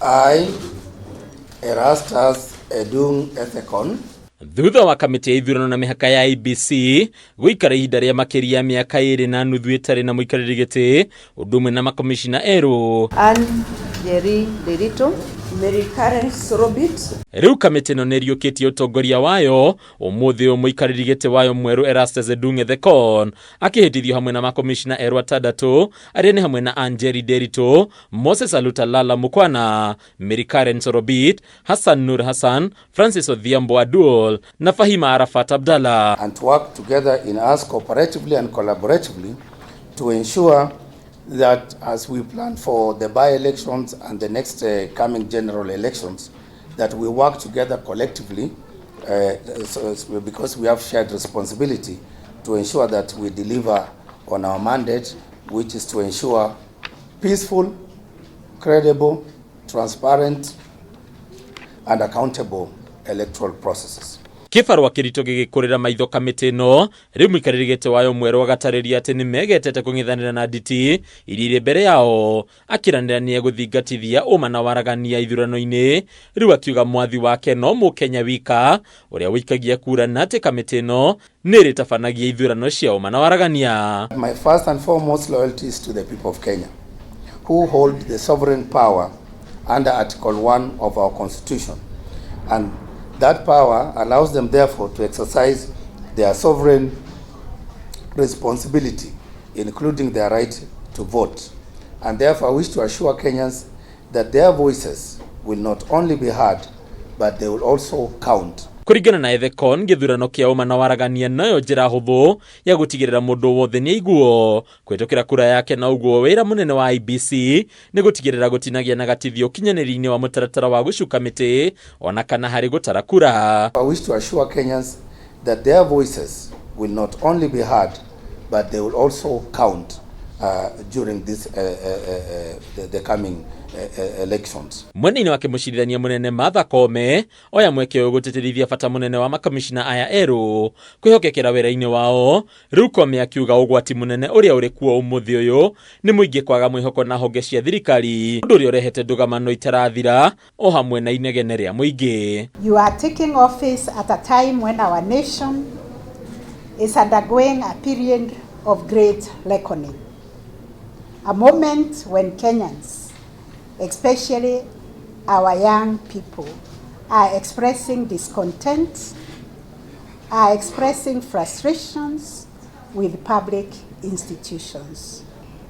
I, Erastus Edung Ethekon, Thutha wa kamĩtĩ ya ithurano na mĩhaka ya IEBC gũikara ihinda rĩa makĩria ya mĩaka 2.5 ĩtarĩ na mũikarĩri gĩtĩ, ũndũ ũmwe na makomishina erũ. Anne Njeri Nderitu. Mary Karen Sorobit. Rĩu kamĩtĩ ĩno nĩ ĩriũkĩtie ũtongoria wayo ũmũthĩ ũyũ, mũikarĩri gĩtĩ wayo mwerũ Erastus Edung Ethekon akĩhĩtithio hamwe na makomishina erũ atandatũ, arĩa nĩ hamwe na Anne Njeri Nderitu, Moses Alutalala Mukwana, Mary Karen Sorobit, Hassan Nur Hassan, Francis Odhiambo Aduol na Fahima Arafat Abdallah. And to work together in us cooperatively and collaboratively to ensure that as we plan for the by-elections and the next coming general elections, that we work together collectively so, because we have shared responsibility to ensure that we deliver on our mandate, which is to ensure peaceful, credible, transparent, and accountable electoral processes. Kĩbarũa kĩritũ gĩgĩkũrĩra maitho kamĩtĩ ĩno rĩu, mũikarĩri gĩtĩ wayo mwerũ agatarĩria atĩ nĩ megetete kũng'ethanĩra na nditi iria irĩ mbere yao, akĩranĩra nĩ egũthingatithia ũma na waragania ithurano-inĩ. Rĩu akiuga mwathi wake no mũkenya wika ũrĩa ũikagia kura, na atĩ kamĩtĩ ĩno nĩ ĩrĩtabanagia ithurano cia ũma na waragania. My first and foremost loyalty is to the people of Kenya, who hold the sovereign power under Article 1 of our Constitution. And that power allows them, therefore, to exercise their sovereign responsibility, including their right to vote. And therefore, I wish to assure Kenyans that their voices will not only be heard, but they will also count. Kũringana na Ethekon, gĩthurano kĩa ũma na waragania noyo njĩra hũthũ ya gũtigĩrĩra mũndũ wothe nĩ aiguo kũhĩtũkĩra kura yake, na ũguo wĩra mũnene wa IEBC nĩ gũtigĩrĩra gũtinagĩa na gatithio ũkinyanĩri-inĩ wa mũtaratara wa gũcuka mĩtĩ ona kana harĩ gũtara kura. I wish to assure Kenyans that their voices will not only be heard, but they will also count during this, the coming elections. Mwena-inĩ wake, mũcirithania mũnene Martha Koome oya mweke ũyũ gũtĩtĩrithia bata mũnene wa makamishina aya erũ kwĩhokekera wĩra-inĩ wao. Rĩu Koome akiuga ũgwati mũnene ũrĩa ũrĩ kuo ũmũthĩ ũyũ nĩ mũingĩ kwaga mwĩhoko na honge cia thirikari, ũndũ ũrĩa ũrehete ndũgamano itarathira o hamwe na inegene rĩa mũingĩ. You are taking office at a time when our nation is undergoing a period of great reckoning. A moment when Kenyans, especially our young people, are expressing discontent, are expressing frustrations with public institutions.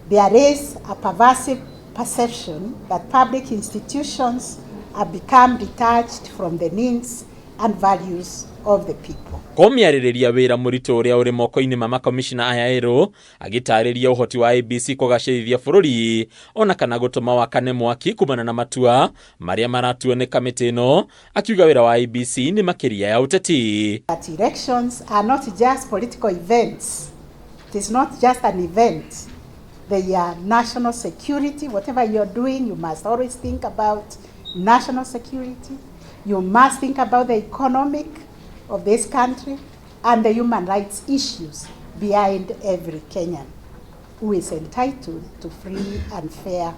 There is a pervasive perception that public institutions have become detached from the needs and values of the people. Koome arĩrĩria wĩra mũritũ ũrĩa ũrĩ moko-inĩ ma makomishina aya erũ, agĩtarĩria ũhoti wa IEBC kũgacĩrithia bũrũri ona kana gũtũma wakane mwaki kumana na matua marĩa maratuo nĩ kamĩtĩ ĩno, akiuga wĩra wa IEBC nĩ makĩria ya ũteti. That elections are not just political events. It is not just an event. They are national security. Whatever you're doing, you must always think about national security. You must think about the economic of this country and the human rights issues behind every Kenyan who is entitled to free and fair,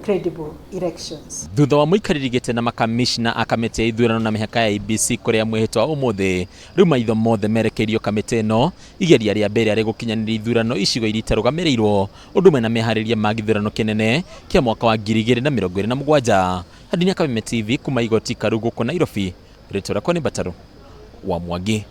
credible elections. Thutha wa mũikarĩri gĩtĩ na makamishna a kamĩtĩ ya ithurano na mĩhaka ya IEBC kũrĩa mwĩhĩtwa ũmũthĩ, rĩu maitho mothe merekeirio kamĩtĩ ĩno igeria rĩa mbere arĩ gũkinyanĩria ithurano icigo iria itarũgamĩrĩirwo, ũndũ ũmwe na meharĩria ma gĩthurano kĩnene kĩa mwaka wa 2027. Hadinia Kameme TV kuma igoti karu gũkũ Nairobi, rĩtwa rĩakwa nĩ Mbataro wa Mwangi.